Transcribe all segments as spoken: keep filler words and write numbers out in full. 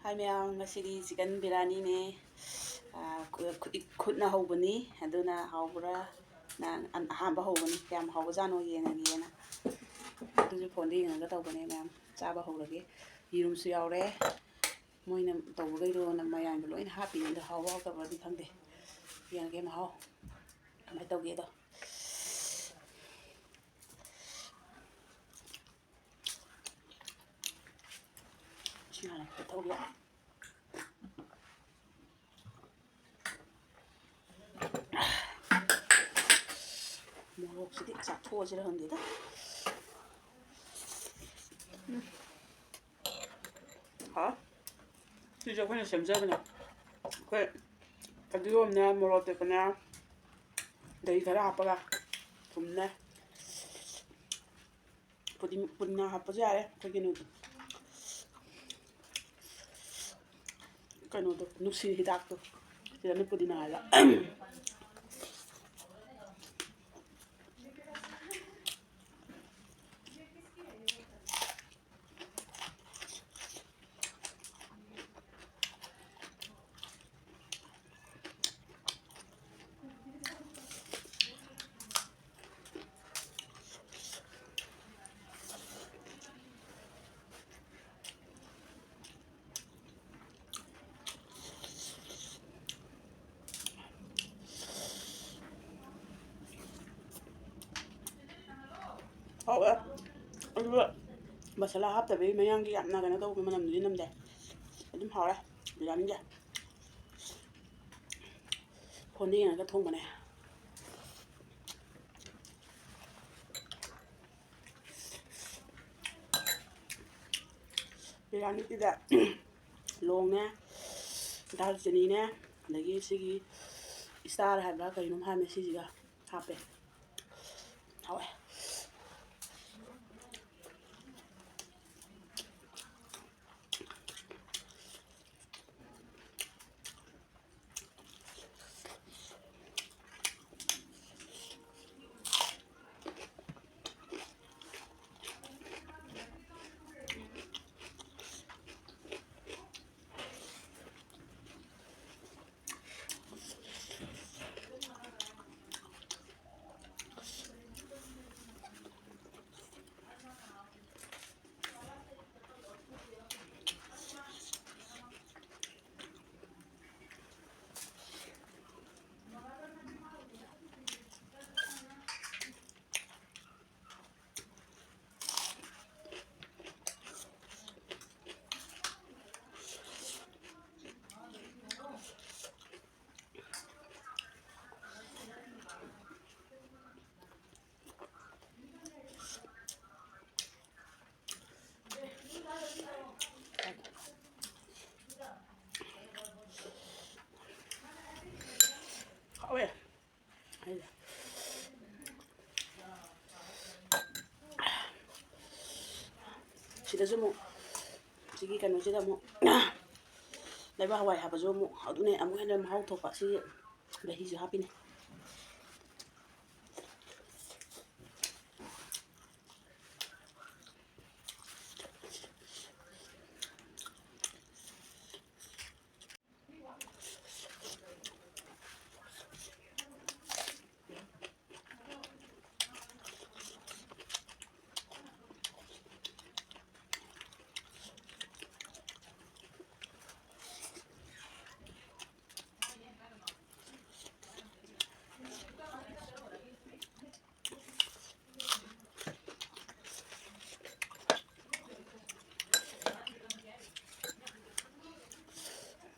ꯍꯥꯏ ꯃꯌꯥꯝ, ꯉꯁꯤꯗꯤ ꯆꯤꯀꯟ ꯕꯤꯔꯌꯥꯅꯤꯅꯦ꯫ ꯑꯥ, ꯈꯨ-, ꯈꯨꯠ-, ꯈꯨꯠꯅ ꯍꯧꯕꯅꯤ, ꯑꯗꯨꯅ ꯍꯥꯎꯕ꯭ꯔꯥ? ꯅꯪ ꯑꯍꯥꯟꯕ ꯍꯧꯕꯅꯤ, ꯀꯌꯥꯝ ꯍꯥꯎꯕꯖꯥꯠꯅꯣ ꯌꯦꯡꯉꯒꯦꯅ꯫ ꯑꯗꯨꯁꯨ ꯐꯣꯟꯗ ꯌꯦꯡꯉꯒ ꯇꯧꯕꯅꯦ ꯃꯌꯥꯝ꯫ ꯆꯥꯕ ꯍꯧꯔꯒꯦ꯫ ꯌꯦꯔꯨꯝꯁꯨ ꯌꯥꯎꯔꯦ꯫ ꯃꯣꯏꯅ ꯇꯧꯕꯈꯩꯗꯣ ꯃꯌꯥꯝꯗꯣ ꯂꯣꯏꯅ ꯍꯥꯞꯄꯤꯅꯦ꯫ ꯑꯗꯣ ꯍꯥꯎꯕ ꯍꯥꯎꯇꯕ꯭ꯔꯗꯤ ꯈꯪꯗꯦ꯫ ꯌꯦꯡꯉꯒꯦ ꯃꯍꯥꯎ ꯀꯃꯥꯏꯅ ꯇꯧꯒꯦꯗꯣ꯫ ꯁꯤ ꯍꯥꯟꯅ ꯇꯧꯊꯣꯛꯑꯒꯦ꯫ ꯃꯣꯔꯣꯛꯁꯤꯗꯤ ꯆꯥꯊꯣꯛꯑꯁꯤꯔ ꯈꯪꯗꯦꯗ꯫ ꯎꯝ꯫ ꯍꯥꯎ꯫ ꯁꯤꯁꯨ ꯑꯩꯈꯣꯏꯅ ꯁꯦꯝꯖꯕꯅꯦ꯫ ꯑꯩꯈꯣꯏ ꯐꯗꯤꯒꯣꯝꯅꯦ, ꯃꯣꯔꯣꯛ ꯑꯇꯦꯛꯄꯅꯦ, ꯗꯍꯤ ꯈꯔ ꯍꯥꯞꯄꯒ, ꯊꯨꯝꯅꯦ꯫ ꯄꯨꯗꯤ-, ꯄꯨꯗꯤꯅꯥ ꯍꯥꯞꯄꯁꯨ ꯌꯥꯔꯦ꯫ ꯑꯩꯈꯣꯏ ꯀꯩꯅꯣꯗꯣ, ꯀꯩꯅꯣꯗꯣ, ꯅꯨꯡꯁꯤ ꯍꯤꯗꯥꯛꯇꯣ, ꯁꯤꯗꯅ ꯄꯨꯗꯤꯅꯥ ꯍꯥꯏꯕ꯫ ꯍꯥꯎꯋꯦ꯫ ꯑꯗꯨꯒ ꯃꯁꯥꯂꯥ ꯍꯥꯞꯇꯕꯒꯤ ꯃꯌꯥꯡꯒꯤ ꯌꯥꯝꯅ ꯀꯩꯅꯣ ꯇꯧꯕ ꯃꯅꯝꯗꯨꯗꯤ ꯅꯝꯗꯦ꯫ ꯑꯗꯨꯝ ꯍꯥꯎꯔꯦ ꯕꯤꯔꯌꯥꯅꯤꯁꯦ꯫ ꯐꯣꯟꯗ ꯌꯦꯡꯉꯒ ꯊꯣꯡꯕꯅꯦ꯫ ꯕꯤꯔꯌꯥꯅꯤꯁꯤꯗ ꯂꯣꯡꯅꯦ, ꯗꯥꯜꯆꯤꯅꯤꯅꯦ, ꯑꯗꯒꯤ ꯁꯤꯒꯤ ꯏꯁꯇꯥꯔ ꯍꯥꯏꯕ꯭ꯔꯥ ꯀꯩꯅꯣꯝ ꯍꯥꯏꯕꯅꯦ, ꯁꯤꯁꯤꯒ ꯍꯥꯞꯄꯦ꯫ ꯍꯥꯎꯋꯦ꯫ ꯁꯤꯗꯁꯨ ꯑꯃꯨꯛ ꯁꯤꯒꯤ ꯀꯩꯅꯣꯁꯤꯗ ꯑꯃꯨꯛ ꯂꯩꯕꯥꯛ ꯍꯋꯥꯏ ꯍꯥꯞꯄꯁꯨ ꯑꯃꯨꯛ ꯑꯗꯨꯅ ꯑꯃꯨꯛ ꯍꯦꯟꯅ ꯃꯍꯥꯎ ꯊꯣꯛꯄ꯫ ꯁꯤꯒꯤ ꯗꯍꯤꯁꯨ ꯍꯥꯞꯄꯤꯅꯦ꯫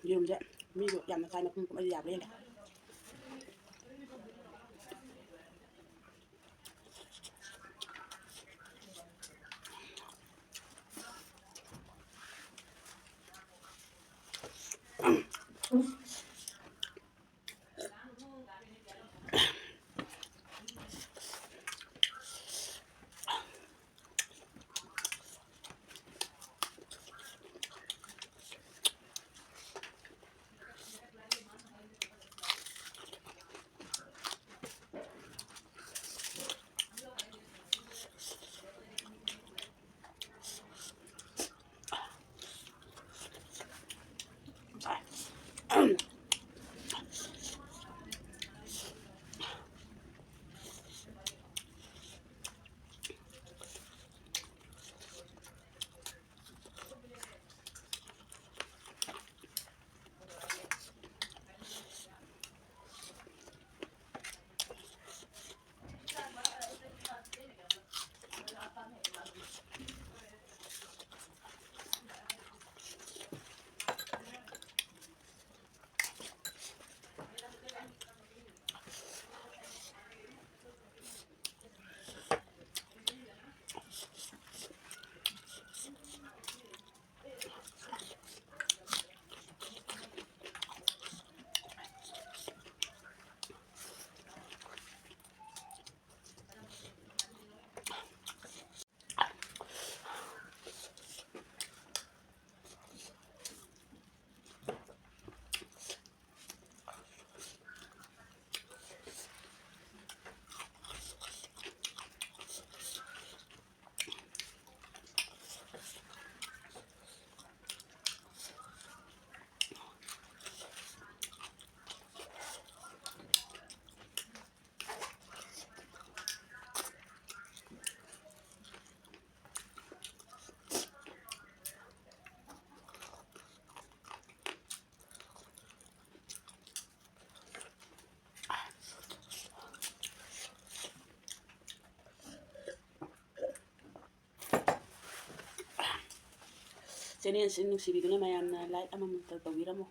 ꯌꯦꯔꯨꯝꯁꯦ ꯃꯤꯗꯣ ꯌꯥꯝꯅ ꯆꯥꯏ, ꯃꯄꯨꯝ ꯃꯄꯨꯝ ꯑꯩꯗꯤ ꯌꯥꯕ꯭ꯔꯥ ꯌꯦꯡꯒꯦ꯫ ꯆꯦꯅꯦꯜꯁꯤ ꯅꯨꯡꯁꯤꯕꯤꯗꯨꯅ ꯃꯌꯥꯝꯅ ꯂꯥꯏꯛ ꯑꯃꯃꯝꯇ ꯇꯧꯕꯤꯔꯝꯃꯣ꯫